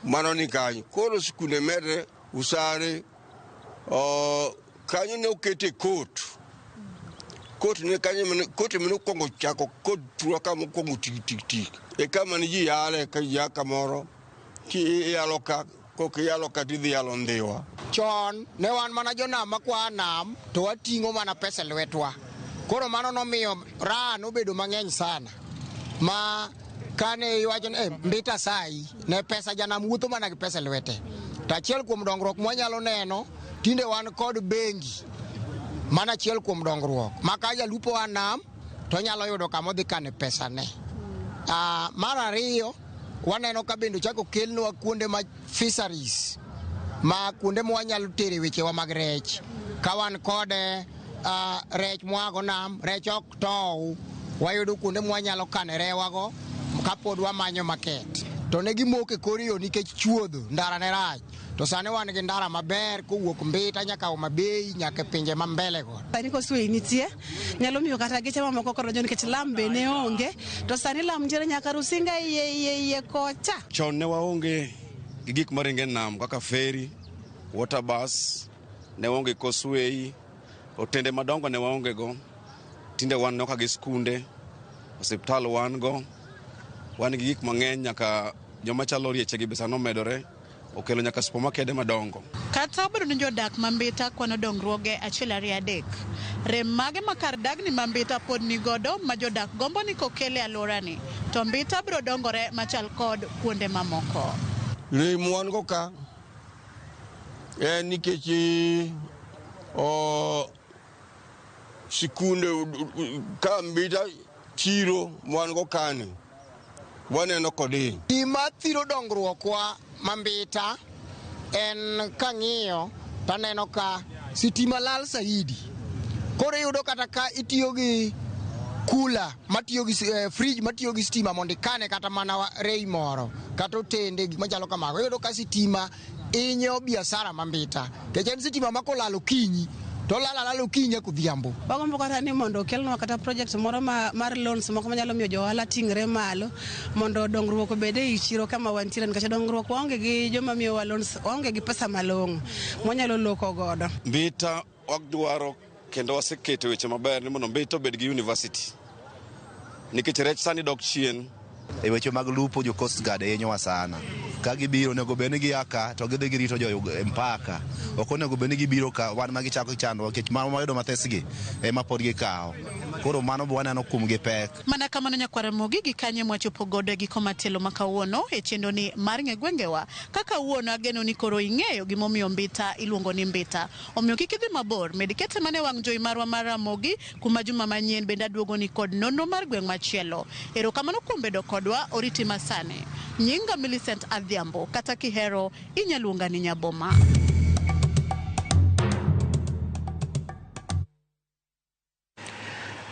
Mano ni kanyo. Koro skunde medre, Usare, kanyo ne okete court. Court ne kanyo mane court mane okwongo chako court thurwa ka mokwongo tik tik tik. E kama ne ji yale ka ji a kamoro ki iyalo ka kok iyalo ka tidhi yalo Ndhiwa. Chon ne wan mana jonam makwa nam to wating'o mana pesa e lwetwa. Koro mano nomiyo raha nobedo mang'eny sana. Ma kane iwacho ni Mbita sai ne pesa janam wuotho mana gi pesa e lwete. To achiel kuom dongruok mwanyalo neno tinde wan kod bengi. Mano achiel kuom dongruok. Ma ka jalupo a nam to onyalo yudo kama odhi kane pesane. Mar ariyo waneno ka bende ochako kelnwa kuonde ma fisheries ma kuonde ma wanyalo tere wechewa mag rech. Ka wan kode rech mwago nam, rech ok tow, wayudo kuonde mwanyalo kane rewago kapod wamanyo market. To ne gimoko e kor yo nikech chuodho, ndara ne rach. To sani wan gi ndara maber kowuok Mbita nyaka Homa Bay nyaka e pinje ma mbele go. Sani causeway nitie nyalo miyo kata geche mamoko koro donjo nikech lam be ne onge to sani lam nitiere nyaka Rusinga iye iye kocha. Chon ne waonge gi gik maringo e nam kaka ferry, water bus, ne waonge causeway, otende madongo ne waonge go. Tinde wan nyaka gi skunde, osiptal wan go, wan gi gik mang'eny nyaka joma chalo rieche gi be sani omedore, okelo nyaka supermarket madongo. Kata obedo ni jodak ma Mbita kwano dongruoge 1 2 3, rem mage ma kar dagni ma Mbita pod nigodo ma jodak gombo ni kokel e alworani, to Mbita biro dongore machal kod kuonde mamoko. Rem wan go ka en nikech sikunde ka Mbita chiro wan go kani. Waneno kodiny. Gima thiro dongruokwa ma Mbita en kang'iyo taneno ka sitima lal saidi. Koro iyudo kata ka itiyo gi cooler matiyo gi fridge matiyo gi stima mondo ikane kata mana rei moro kata otende gik machalo kamago. Iyudo ka sitima inyo biashara ma Mbita. Nikech en sitima ma kolal okinyi to olal alala okinyi nyaka odhiambo. Wagombo kata ni mondo okelnwa kata project moro mar loans moko manyalo miyo jo ohala ting're malo mondo dongruok obed ei chiro kama wantiere, nikech dongruok waonge gi joma miyowa loans, waonge gi pesa malong'o mwanyalo loko godo. Mbita wadwaro kendo waseketo weche maber ni mondo Mbita obed gi university nikech rech sani dok chien. E weche mag lupo jo Coast Guard hinyowa sana. Ka gibiro onego bed ni gia ka to gidhi girito jo mpaka. Ok onego bed ni gibiro ka wan ma gichako chandruok nikech ma wayudo mathis gi ema pod gikawo. Koro mano be waneno kuom gi pek. Mana kamano nyakwar Ramogi gi kanye mwachopo godo e giko matelo ma kawuono e chenro ni mar ng'e gwengewa. Kaka wuono ageno ni koro ing'eyo gimomiyo Mbita iluongo ni Mbita. Omiyo kik idhi mabor, med kete mana e wang' jowi marwa mar Ramogi kuma juma manyien bende aduogo ni kod nonro mar gweng' machielo. Erokamano kuom bedo kodwa, oriti masani. Nyinga Millicent Adhiambo, kata kihero inyaluonga ni Nyaboma.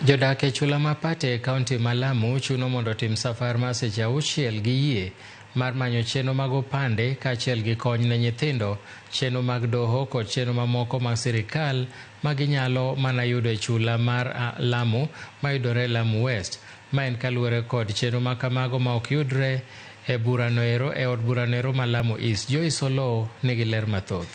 Jodak e chula ma Pate e kaunti ma Lamu chuno mondo otim safar mar seche 6 gi yie mar manyo chenro mag opande kaachiel gi kony ne nyithindo, chenro mag doho kod chenro mamoko mag sirikal ma ginyalo mana yudo e chula mar Lamu mayudore Lamu West. Ma en kaluwore kod chenro ma kamago ma ok yudre e burano ero e od burano ero ma Lamu East. Joyce Oloo nigi ler mathoth.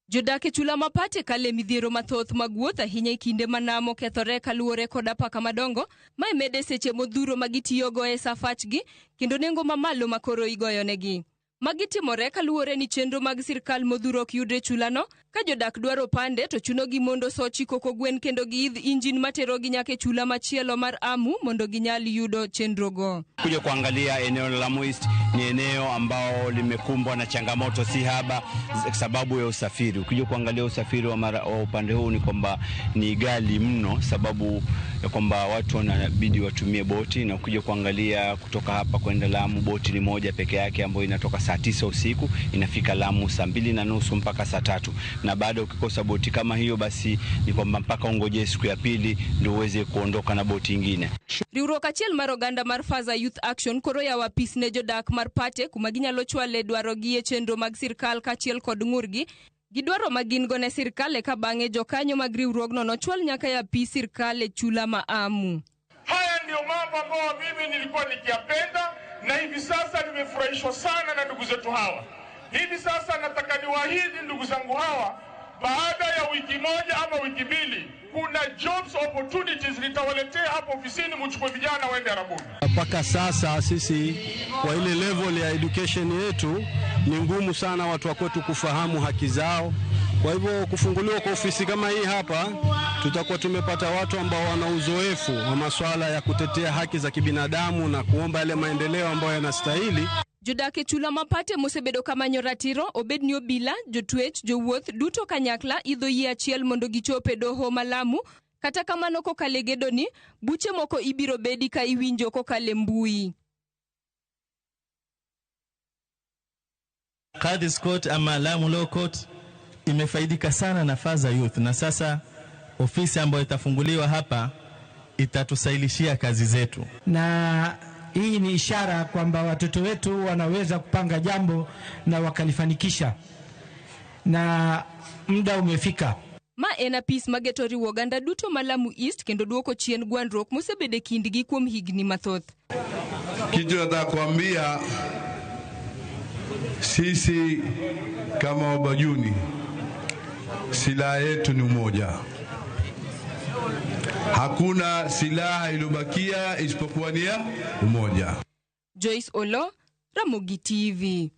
Jodak e chula ma Pate kale midhiero mathoth mag wuoth ahinya e kinde ma nam okethore kaluwore kod apaka madongo ma mede seche modhuro ma gitiyogo e safachgi kendo nengo mamalo ma koro igoyonegi. Magi timore kaluwore ni chenro mag sirkal modhuro ok yudre chulano, ka jodak dwaro pande to chunogi mondo sochi koko gwen kendo giidh injin materogi nyaka e chula machielo mar Amu mondo ginyal yudo chenrogo. Kuja kuangalia eneo la Lamu East ni eneo ambao limekumbwa na changamoto si haba sababu ya usafiri. Ukija kuangalia usafiri wa upande huu ni kwamba ni ghali mno, sababu ya kwamba watu wanabidi watumie boti, na ukija kuangalia kutoka hapa kwenda Lamu boti ni moja peke yake ambayo inatoka saa 9 usiku inafika Lamu saa 2:30 mpaka saa 3, na baada ukikosa boti kama hiyo basi ni kwamba mpaka ungoje siku ya pili ndio uweze kuondoka na boti nyingine. Riwruok achiel mar oganda mar Faza Youth Action koro yawo apis ne jodak mar Pate kuma ginyalo chwale dwarogi e chenro mag sirkal kaachiel kod ng'urgi gi dwaro ma gin go ne sirkal eka bang'e jokanyo mag riwruogno nochwal nyaka e apis sirkal e chula ma Amu. Haya ndio mambo ambayo mimi nilikuwa nikiyapenda na hivi sasa nimefurahishwa sana na ndugu zetu hawa. Hivi sasa nataka niwaahidi ndugu zangu hawa, baada ya wiki moja ama wiki mbili kuna jobs opportunities nitawaletea hapo ofisini, mchukue vijana waende Arabuni. Mpaka sasa sisi kwa ile level ya education yetu ni ngumu sana watu wa kwetu kufahamu haki zao. Kwa hivyo kufunguliwa kwa ofisi kama hii hapa, tutakuwa tumepata watu ambao wana uzoefu wa masuala ya kutetea haki za kibinadamu na kuomba yale maendeleo ambayo yanastahili. Jodak e chula ma Pate mosebedo kamanyo ratiro obed ni obila, jotwech, jowuoth duto kanyakla idho yie achiel mondo gichop e doho ma Lamu. Kata kamano kokalo gedoni, buche moko ibiro bedi ka iwinjo kokalo mbui. Kadhi's Court ama Lamu Law Court imefaidika sana na Faza Youth, na sasa ofisi ambayo itafunguliwa hapa itatusailishia kazi zetu. Na hii ni ishara kwamba watoto wetu wanaweza kupanga jambo na wakalifanikisha, na muda umefika. Ma en apis mageto riwo oganda duto ma Lamu East kendo duoko chien gwandruok mosebedo e kindgi kuom higni mathoth. Kitu nataka kuambia, sisi kama Wabajuni silaha yetu ni umoja. Hakuna silaha iliyobakia isipokuwa ni ya umoja. Joyce Olo, Ramogi TV.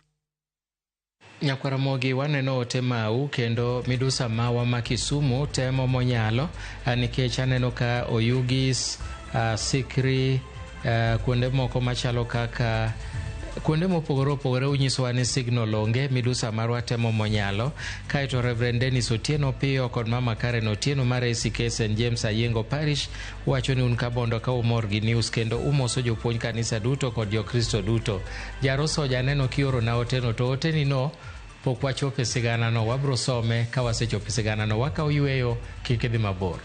Nyakwaramogi waneno ote mau kendo midusa mawa ma Kisumu temo monyalo nikech aneno ka Oyugis, Sikri, kuonde moko machalo kaka Kuonde mopogore opogore unyisowa ni signal onge, midusa marwa temo monyalo. Kaeto Reverend Dennis Otieno Piyo kod Mama Karen Otieno mar ACK St James Ayengo Parish wacho ni un kabondo ka umor gi news kendo umoso jopuonj kanisa duto kod jokristo duto. Jaroso janeno kioro na oteno to oteni no pok wachopo e sigana no, wabro some ka wasechopo e sigana no. Wakawo yweyo, kik idhi mabor.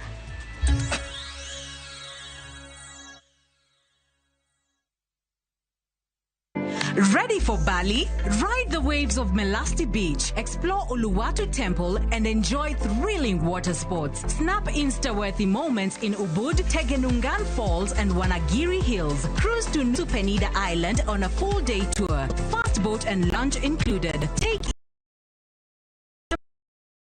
Ready for Bali? Ride the waves of Melasti Beach, explore Uluwatu Temple, and enjoy thrilling water sports. Snap Insta-worthy moments in Ubud, Tegenungan Falls, and Wanagiri Hills. Cruise to Penida Island on a full-day tour. Fast boat and lunch included. Take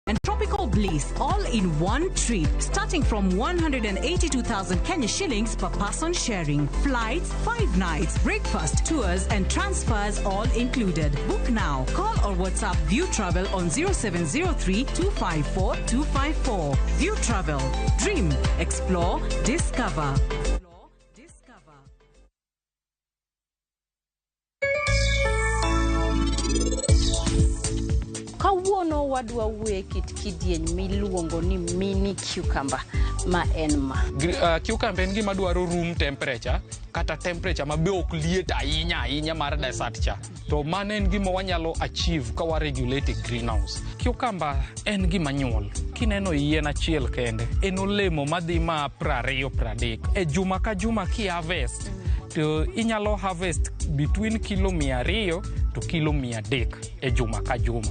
and tropical bliss all in one trip, starting from 182,000 Kenya shillings per person sharing. Flights, 5 nights, breakfast, tours and transfers all included. Book now. Call or WhatsApp View Travel on 0703 254 254. View Travel. Dream, explore, discover. Kawuono wadwa wuoyo e kit kidieny miluongo ni mini cucumber ma en ma. Cucumber en gima dwaro room temperature kata temperature ma be ok liet ahinya ahinya mar desert cha. To mano en gima wanyalo achieve ka wa regulate greenhouse. Cucumber en gima nyuol. Kineno yien achiel kende, en olemo madhi ma 20 30. E juma ka juma ki harvest, to inyalo harvest between kilo 200 to kilo 300 e juma ka juma.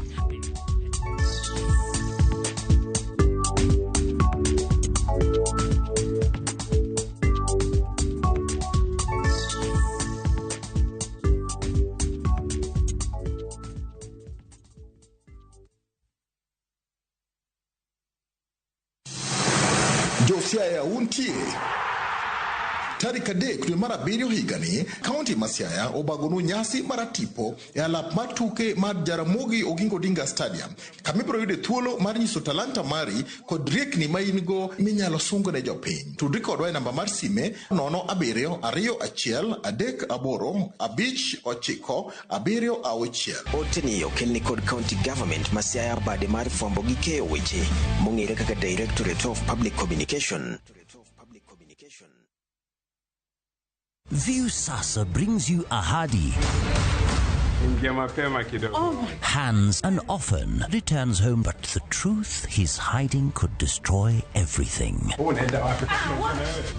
Josiaya untie. Tarik 3 dwe mar 7 higani, kaunti ma Siaya obagonu nyasi mar tipo e alap mar tuke mar Jaramogi Oginga Odinga Stadium, kama ibiro yude thuolo mar nyiso talanta mari kod riekni ma in go minyalo sungo ne jopiny. Tudri kodwa e namba mar sime 07 21 38 59 76. Oteni okelni kod County Government ma Siaya bade mar fwambo gi keyo weche mong'ere kaka Directorate of Public Communication. Viusasa brings you Ahadi. Ingia mapema kidogo. Hans and often returns home, but the truth he's hiding could destroy everything.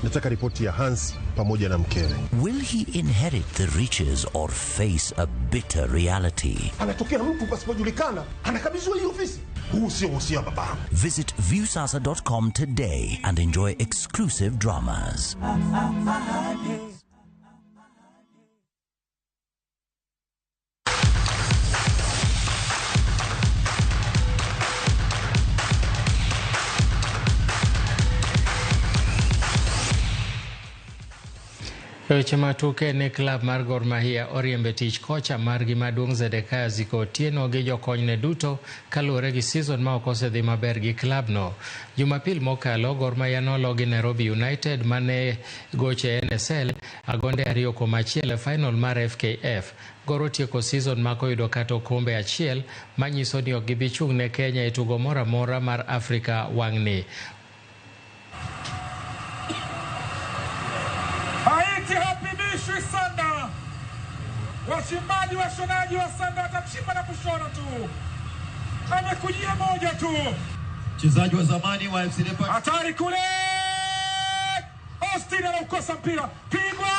Nataka ripoti ya Hans pamoja na mkewe. Will he inherit the riches or face a bitter reality? Anatokea mtu pasipojulikana, anakabidhiwa hii ofisi. Huu sio wosia wa babangu. Visit viusasa.com today and enjoy exclusive dramas. Weche matuke ne klab mar Gor Mahia oriembe tich kocha margi maduong' Zedekiah Ziko Otieno gi jokonyne duto kaluwore gi season ma ok osedhi maber gi klabno. Jumapil mokalo Gor Mahia nolo gi Nairobi United mane goche NSL agonde 2-1 e final mar FKF. Gor otieko season mak oyudo kata okombe achiel manyiso ni ok gibi chung' ne Kenya e tugo moro amora mar Afrika wang'ni. Haiti hapimishwi sanda. Wachimbaji washonaji wa sanda watachimba na kushona tu. Amekujia moja tu. Mchezaji wa zamani wa FC Leopards. Hatari kule. Austin anaukosa mpira. Pigwa.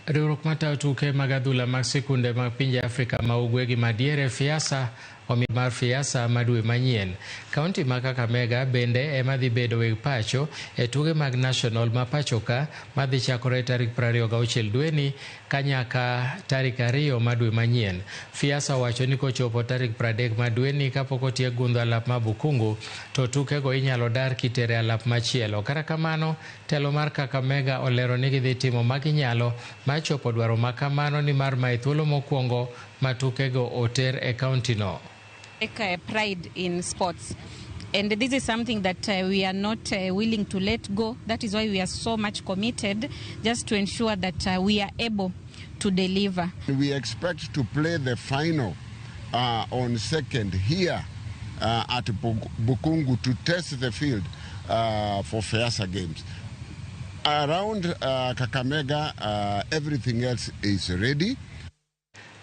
Riwruok matayo tuke mag adhula mag sikunde mag pinje Afrika ma ugwe gi madiere FIASA omi mar FIASA ma dwe manyien. Kaunti ma Kakamega bende ema dhi bedo weg pacho e tuke mag national ma pacho ka madhi chakore tarik 26 dweni ka nyaka tarik 2 ma dwe manyien. FIASA owacho ni kochopo tarik 30 ma dweni kapok otiek gundho alap ma Bukungu to tukego inyalo dar kitere alap machielo. Kata kamano, telo mar Kakamega olero ni gidhi timo maginyalo mar chopo dwaro ma kamano nimar mae thuolo mokwongo ma tukego oter e kaunti no. Pride in sports. And this is something that we are not willing to let go. That is why we are so much committed, just to ensure that we are able to deliver. We expect to play the final on second here at Bukungu to test the field for FEASSSA games. Around Kakamega, everything else is ready.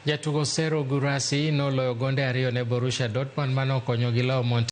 Jatugo Serhou Guirassy noloyo gonde ariyo ne Borussia Dortmund manokonyogi loyo Monte